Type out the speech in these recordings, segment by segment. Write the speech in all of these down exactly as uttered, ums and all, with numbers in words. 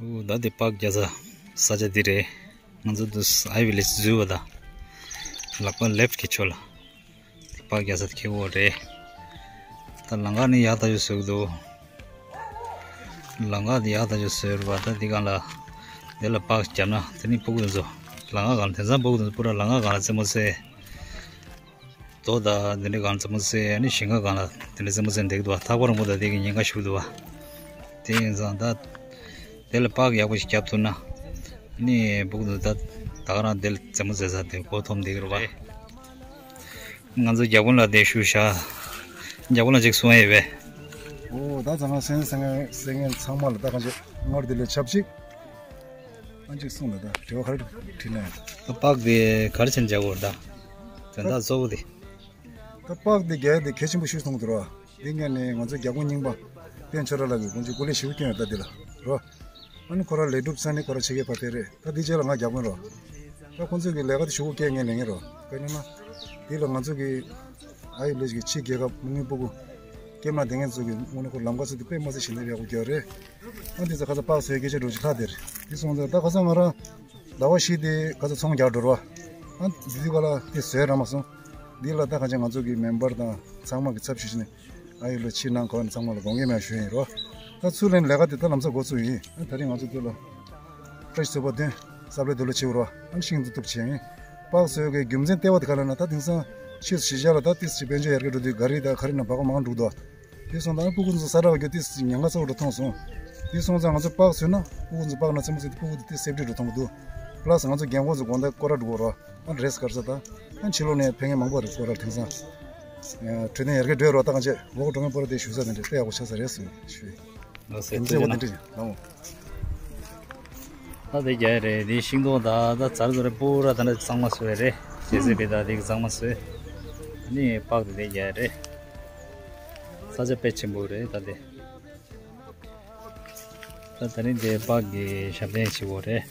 ཨོ་ད་དེ་པག་རྒྱག་ས་ས་ཆ་འདི་རེད། ང་ཚོ་འདུག་ཨའི་ཝི་ལེཇ་འཛུལ་བ་དང་ལག་པ་ལེཕ་གི་ཕྱོགས་ལ་དེ་པག་རྒྱག་ས་དེ་ཁེ་བོ་རེད། ད་ལམ་ཁ་ནི་ཡག་ཐག་ཆོད་བཟོས་འདུག་ལམ་ཁ་དེ་ཡག་ཐག་ཆོད་བཟོས་རེད་པ། ད་འདི་སྒང་ལ་དེ་ལ་པག་རྒྱབ་ན་དེ་ནི་སྤུ་གུ་དེ་ཚོ་ལམ་ཁ་སྒང་ལ། དེང་སང་སྤུ་གུ་དེ་ཚོ་པུ་ར་ལམ་ཁ་སྒང་ལ་རྩེད་མོ་རྩེ། རྡོ་དང་དེ་འདྲའི་སྒང་རྩེད་མོ་རྩེ། ཨ་ནི་ཞིང་ཁ་སྒང་ལ་དེ་འདྲའི་རྩེད་མོ་རྩེ་བསྡད་ཀྱི་འདུག་བ། ཐག་པ་རིང་པོ་དང་དེ་གི་ཉེན་ཁ་ཞུགས་འདུག་བ། དེ་ཡིན་ཙང་ད་དེ་ལ་པག་ཡག་པོ་ཞིག་རྒྱབ་ཐུབ་ན། ཨ་ནི་སྤུ་གུ་ད་ད་ག་རང་དེ་ལ་རྩེད་མོ་རྩེ་ས་དེ་མགོ་འཐོམ་བསྡད་ཀྱི་རེད་བ། ང་ཚོ་རྒྱ་དཔོན་ལགས་དེ་བཞུགས་ཤག་རྒྱ་དཔོན་ལགས་ཅིག་གསུང་ཡས་ཡོད་པས། ཨོ་ད་ཚང་མ་གསན་གསན་གསན་མཁན་ཚང་མ་ལ་ད་གང་ཅི་སྔར་དེ་ལས་ཆབས་ཅིག་ཨ་ཅིག་གསུངས་ལ་ད་དྲི་བ་ག་རེ་དྲིས་ན་ཡང་། ད་པག་དེ་ག་རེ་བྱས་ནས་རྒྱག་དགོས་རེད། ད་དོན་དག་གཙོ་བོ་དེ། ད་པག་དེ་རྒྱག་ཡ་དེ་གལ་ཆེན་པོ་ཞིག་མཐོང་གི་འདུག་ར། འདི་སྔོན་ནས་ང་ཚོ་རྒྱ་དཔོན་རྙིང་པ་པད་ཆོས་གྲགས་ལགས་ཀྱིས་དགོངས་ཚུལ་སྐུ་ལས་ཞེ་པོ་བསྐྱོན་ཡོད། ད་འདི་ལ་རོ། ཨ་ནི་ཁོ་ར་ལས་སྒྲུབ་ས་ནི་ཁོ་ར་ཕྱི་རྒྱལ་ཕར་ཕེབས་རེད། ད་འདི་རྗེས་ལ་ང་རྒྱ་དཔོན་རོ། ད་ཁོང་ཚོས་ཀྱི་ལས་ཀ་དེ་ཞུ་སྒོ་བཀལ་ངས་ལེན་ངེས་རོ། དཔེར་ན་ན། འདི་ལ་ང་ཚོ་གི་ཨའི་ཝི་ལེཇ་གི་ཕྱི་རྒྱལ་ཁབ་མི་ངོའི་སྤུ་གུ་སྐྱེས་མ་བསྡད་མཁན་ཚོ་གི་དངོས་གནས་ཁོ་ལམ་ཁ་ཚོ་དེ་དཔེ་མ་སྲིད་ཞིག་ནས་ཡག་པོ་རྒྱག་རེད། ཨ་འདི་ཚོ་ཁ་ཚ་པག་བཟོས་སྐད་ཆ་འགྲོ་ཅིག་ལྷག་དེར་འདི་སོང་ཙང་ད་ཁ་ཚ་ང་རང་ཟླ་བ་བཞི་དེ་ཁ་ཚ་ཚོང་རྒྱག་འགྲོ་རོ། ཨ་འདི་ག་ལ་དེ་བཟོས་ར་མ་སོང་། འདི་ལ་ད་ག་ཅིག་ང་ཚོ་གི་མེམ་བར་དང་ཚང་མ་གི་ཚབ་ཞུས་ནས། ཨ་ཡོད་ལོ་ཕྱི་ནང་གོ་ནས་ཚང་མ་ལ་དགོངས་འགལ་མེད་ཞུ་ཡིན་རོ། ད་ཚུར་ལེན་ལས་ཀ་དེ་ད་ལམ་སང་འགོ་ཚུགས་ཡིན། ཨ་ད་རིང་ང་ཚོ་དེ་ལ་ཁྲ་ཤི་ཚོད་པ་བདུན་ས་པླེ་དུ་ལོ་ཆེ་རོ། ཨ་ཤིང་དུ་གཏུབ་བྱས་ཡིན། པག་བཟོས་གི་རྒྱུ་མཚན་ལྟེ་བ་དེ་ག་ལ་ན་ད་དེང་སང་ཕྱིས་སུ་གཞིས་ཆགས་ལ་ད་ཏིས་ཅི་དཔལ་འབྱོར་ཡར་རྒྱས་འགྲོ་དུས་ག་རེ་ད་ག་རེ་ན་བག་མང་འགྲུག་དོ། དེ་སོང་ཙང་སྤུ་གུ་ཚོ་ས་ར་བ་རྒྱུ་ཏིས་ཉང་ཁ་ཚ་བོ་འགྲོ་མཐོང་སོང་། དེ་སོང་ཙང་ང་ཚོ་པག་བཟོས་ན་སྤུ་གུ་ཚོ་པག་ན་ཚེ་མོ་ཚོ་དེ་སྤུ་གུ་དེ་ཏིས་སེབ་ཏི་འགྲོ་མཐོང་གི་འདུག་པ་ལ་སི་ང་ཚོ་རྒན་གོག་ཚོ་དགོང་དག་སྐོར་ར་འགྲོ་གོ་རོ། ཨ་རེས་གར་ས་ད། ཨ་ཕྱི་ལོགས་ནས་ཕེབས་མཁན་མང་པོ་རེད་སྐོར་ར་དེང་སང་། འཕྲོད་བསྟེན་ཡར་རྒྱས་འགྲོ་ཡ་རོགས་ད་གང་བྱས་འོག་འགྲོ་མཁན་པོ་ར་དེ་བཞུགས་ས་དེ་འདྲ་དཔེ་ཡག་པོ་ཆགས་ས་རེད་ཟེར་ཞུས། ལགས་སེ་ཐུགས་རྗེ་ཆེ། དེ་འདྲ་ལགས་འོང་། ད་དེ་རྒྱག་ཡ་རེད། དེ་ཤིང་ཏོག་ད་ད་ཛར་ཛར་རེད་པུ་ར་ད་འདྲ་གཙང་མ་བཟོས་རེད། ཇེ་སི་བི་ད་དེ་གཙང་མ་བཟོས། ཨ་ནི་པག་དེ་དེ་རྒྱག་ཡ་རེད། ས་ཆ་དཔེ་ཆེན་པོ་རེད་ད་དེ། ད་ད་རིང་དེ་པག་གི་ཞབས་བརྟན་བྱེད་དགོས་རེད།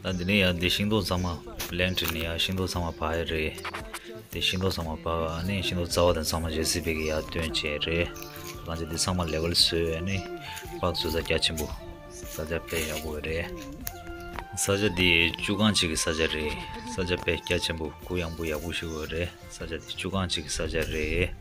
ད་འདི་ནས་ཡང་འདི་ཤིང་ཏོག་ཚང་མ་ལེན་ཁྲིད་ནས་ཡང་ཤིང་ཏོག་ཚང་མ་བག་ཡ་རེད། འདི་ཤིང་ཏོག་ཚང་མ་བག་ཨ་ནི་ཤིང་ཏོག་རྩ་བ་དང་ཚང་མ་ཇེ་སི་བི་གིས་ཡར་བཏོན་བྱས་རེད། ང་ཚོ་འདི་ཚང་མ་ལེ་ཝལ་བཟོས་ཨ་ནི་པག་བཟོ་ས་རྒྱ་ཆེན་པོ། ས་ཆ་དཔེ་ཡག་པོ་རེད། ས་ཆ་འདི་ཆུ་སྒང་གཅིག་གི་ས་ཆ་རེད། ས་ཆ་དཔེ་རྒྱ་ཆེན་པོ་གུ་ཡངས་པོ་ཡག་པོ་ཞིག་ཡོད་རེད། ས་ཆ་འདི་ཆུ་སྒང་གཅིག་གི་ས་ཆ་རེད།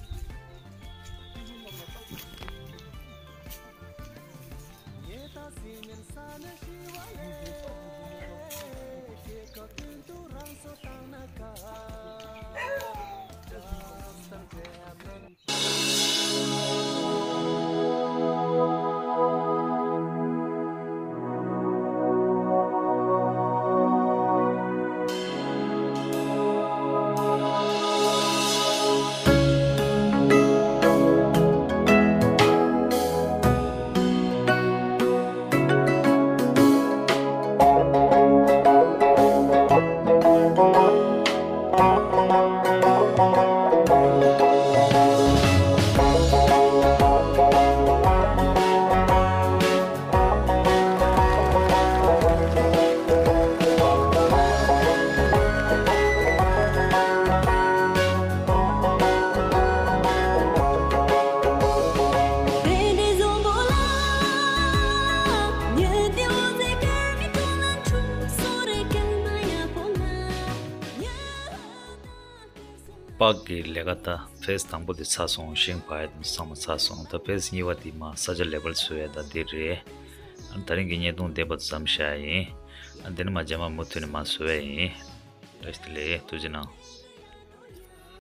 པག་གི་ལས་ཀ་ད་ཕེས་དང་པོ་དེ་ཚར་སོང་། ཤིང་བག་ཡ་དེ་ཚང་མ་ཚར་སོང་། ད་ཕེས་གཉིས་པ་དེ་མ་ས་ཆ་ལེ་ཝལ་བཟོ་ཡ་ད་འདི་རེད། ཨ་ད་རིང་གི་བརྙན་ཐུང་འདི་བར་དུ་མཚམས་བཞག་ཡིན། ཨ་འདི་ནས་མ་རྗེས་མ་མུ་མཐུད་ནས་མ་བཟོ་ཡ་ཡིན། བཀྲ་ཤིས་བདེ་ལེགས། ཐུགས་རྗེ་གནང་།